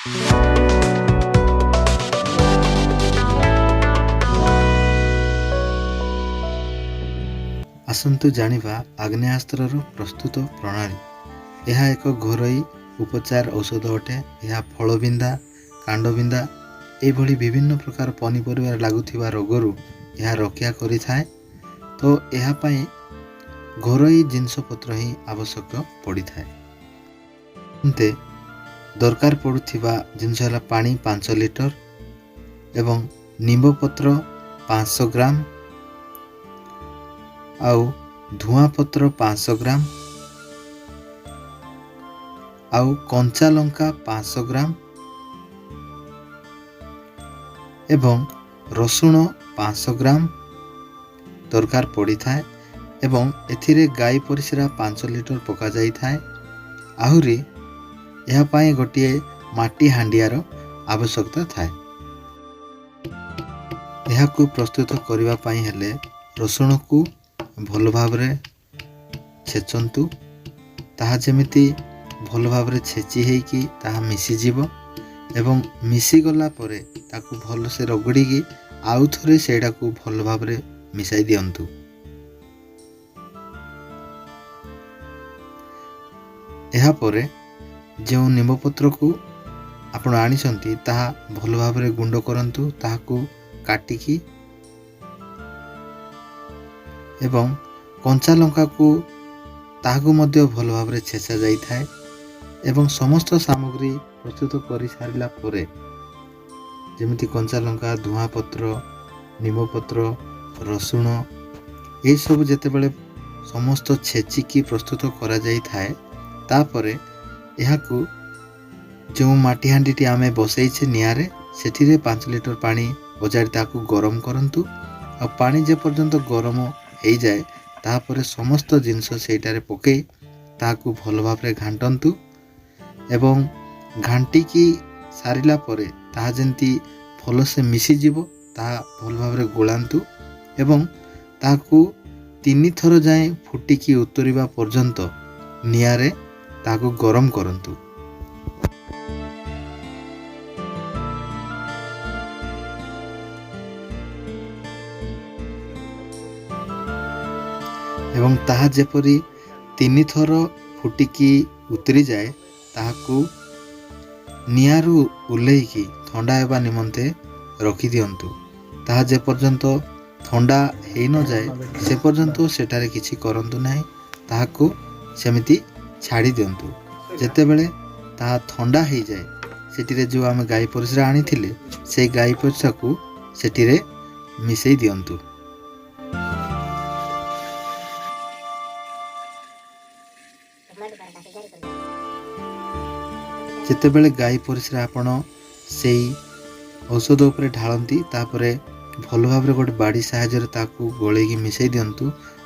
ଆସନ୍ତୁ ଜାଣିବା ଆଗ୍ନେୟାସ୍ତ୍ରର ପ୍ରସ୍ତୁତ ପ୍ରଣାଳୀ। ଏହା ଏକ ଘରୋଇ ଉପଚାର ଔଷଧ ଅଟେ। ଏହା ଫଳବିନ୍ଧା, କାଣ୍ଡବିନ୍ଧା ଏଇଭଳି ବିଭିନ୍ନ ପ୍ରକାର ପନିପରିବାରେ ଲାଗୁଥିବା ରୋଗରୁ ଏହା ରକ୍ଷା କରିଥାଏ। ତ ଏହା ପାଇଁ ଘରୋଇ ଜିନିଷପତ୍ର ହିଁ ଆବଶ୍ୟକ ପଡ଼ିଥାଏ। ଦରକାର ପଡ଼ୁଥିବା ଜିନିଷ ହେଲା ପାଣି 5 ଲିଟର ଏବଂ ନିମ୍ବପତ୍ର 500 ଗ୍ରାମ, ଆଉ ଧୂଆଁ ପତ୍ର 500 ଗ୍ରାମ, ଆଉ କଞ୍ଚା ଲଙ୍କା 500 ଗ୍ରାମ ଏବଂ ରସୁଣ 500 ଗ୍ରାମ ଦରକାର ପଡ଼ିଥାଏ। ଏବଂ ଏଥିରେ ଗାଈ ପରିସ୍ରା 5 ଲିଟର ପକାଯାଇଥାଏ। ଆହୁରି ଏହା ପାଇଁ ଗୋଟିଏ ମାଟି ହାଣ୍ଡିଆର ଆବଶ୍ୟକତା ଥାଏ। ଏହାକୁ ପ୍ରସ୍ତୁତ କରିବା ପାଇଁ ହେଲେ ରସୁଣକୁ ଭଲ ଭାବରେ ଛେଚନ୍ତୁ, ତାହା ଯେମିତି ଭଲ ଭାବରେ ଛେଚି ହେଇକି ତାହା ମିଶିଯିବ ଏବଂ ମିଶିଗଲା ପରେ ତାକୁ ଭଲସେ ରଗଡ଼ିକି ଆଉ ଥରେ ସେଇଟାକୁ ଭଲ ଭାବରେ ମିଶାଇ ଦିଅନ୍ତୁ। ଏହାପରେ ଯେଉଁ ନିମ୍ବପତ୍ରକୁ ଆପଣ ଆଣିଛନ୍ତି ତାହା ଭଲ ଭାବରେ ଗୁଣ୍ଡ କରନ୍ତୁ, ତାହାକୁ କାଟିକି, ଏବଂ କଞ୍ଚା ଲଙ୍କାକୁ ତାହାକୁ ମଧ୍ୟ ଭଲ ଭାବରେ ଛେଚା ଯାଇଥାଏ। ଏବଂ ସମସ୍ତ ସାମଗ୍ରୀ ପ୍ରସ୍ତୁତ କରିସାରିଲା ପରେ ଯେମିତି କଞ୍ଚା ଲଙ୍କା, ଧୂଆଁ ପତ୍ର, ନିମ୍ବପତ୍ର, ରସୁଣ ଏସବୁ ଯେତେବେଳେ ସମସ୍ତ ଛେଚିକି ପ୍ରସ୍ତୁତ କରାଯାଇଥାଏ, ତାପରେ ଏହାକୁ ଯେଉଁ ମାଟି ହାଣ୍ଡିଟି ଆମେ ବସେଇଛେ ନିଆଁରେ, ସେଥିରେ 5 ଲିଟର ପାଣି ଅଜାଡ଼ି ତାହାକୁ ଗରମ କରନ୍ତୁ। ଆଉ ପାଣି ଯେପର୍ଯ୍ୟନ୍ତ ଗରମ ହେଇଯାଏ, ତାପରେ ସମସ୍ତ ଜିନିଷ ସେଇଟାରେ ପକାଇ ତାହାକୁ ଭଲ ଭାବରେ ଘାଣ୍ଟନ୍ତୁ ଏବଂ ଘାଣ୍ଟିକି ସାରିଲା ପରେ ତାହା ଯେମିତି ଭଲସେ ମିଶିଯିବ ତାହା ଭଲ ଭାବରେ ଗୋଳାନ୍ତୁ ଏବଂ ତାହାକୁ 3 ଥର ଯାଏଁ ଫୁଟିକି ଉତୁରିବା ପର୍ଯ୍ୟନ୍ତ ନିଆଁରେ ତାହାକୁ ଗରମ କରନ୍ତୁ। ଏବଂ ତାହା ଯେପରି 3 ଥର ଫୁଟିକି ଉତୁରିଯାଏ, ତାହାକୁ ନିଆଁରୁ ଓହ୍ଲେଇକି ଥଣ୍ଡା ହେବା ନିମନ୍ତେ ରଖିଦିଅନ୍ତୁ। ତାହା ଯେପର୍ଯ୍ୟନ୍ତ ଥଣ୍ଡା ହେଇନଯାଏ ସେ ପର୍ଯ୍ୟନ୍ତ ସେଠାରେ କିଛି କରନ୍ତୁ ନାହିଁ, ତାହାକୁ ସେମିତି ଛାଡ଼ି ଦିଅନ୍ତୁ। ଯେତେବେଳେ ତାହା ଥଣ୍ଡା ହେଇଯାଏ, ସେଥିରେ ଯେଉଁ ଆମେ ଗାଈ ପରିସ୍ରା ଆଣିଥିଲେ ସେଇ ଗାଈ ପରିସ୍ରାକୁ ସେଥିରେ ମିଶାଇ ଦିଅନ୍ତୁ। ଯେତେବେଳେ ଗାଈ ପରିସ୍ରା ଆପଣ ସେଇ ଔଷଧ ଉପରେ ଢାଳନ୍ତି, ତାପରେ ଭଲ ଭାବରେ ଗୋଟେ ବାଡ଼ି ସାହାଯ୍ୟରେ ତାକୁ ଗୋଳେଇକି ମିଶାଇ ଦିଅନ୍ତୁ।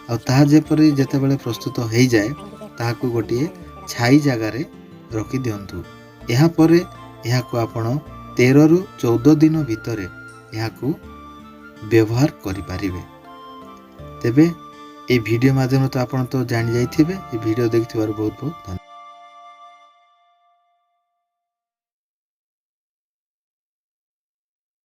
ଆଉ ତାହା ଯେପରି ଯେତେବେଳେ ପ୍ରସ୍ତୁତ ହେଇଯାଏ, ତାହାକୁ ଗୋଟିଏ ଛାଇ ଜାଗାରେ ରଖିଦିଅନ୍ତୁ। ଏହାପରେ ଏହାକୁ ଆପଣ 13ରୁ 14 ଦିନ ଭିତରେ ଏହାକୁ ବ୍ୟବହାର କରିପାରିବେ। ତେବେ ଏଇ ଭିଡ଼ିଓ ମାଧ୍ୟମରେ ତ ଆପଣ ତ ଜାଣିଯାଇଥିବେ। ଏ ଭିଡ଼ିଓ ଦେଖିଥିବାରୁ ବହୁତ ବହୁତ ଧନ୍ୟବାଦ।